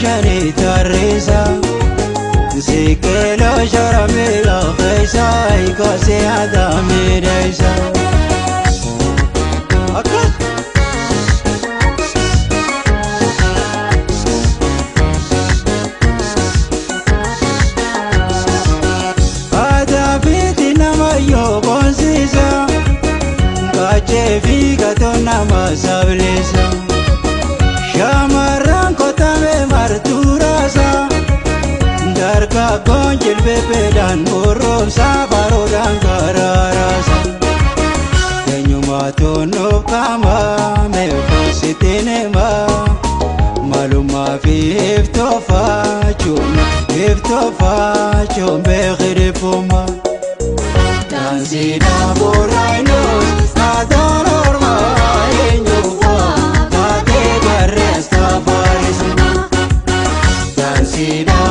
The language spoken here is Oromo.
shanii tarreessa. Siqeeloo sharamee keessa ikosee aadaa miidhagsa. Akkas. Aadaa fiiti nama yoo boonsiisa. Kaachee fi gatoo nama sablisa. Shamarran kotame martuu raasa. Dargaggoon jilbeebeedhaan gorroomsa baroodhaan garaaraasa. Eenyumaatu nuuf qaama meeqositti nima. Malummaa fi iftoofachuun iftoofachuun beekirifuma. Daansiidhaan booraayinuus aadaan ormaa eenyumaa taatee barreessa faarisuma. Daansiidhaan.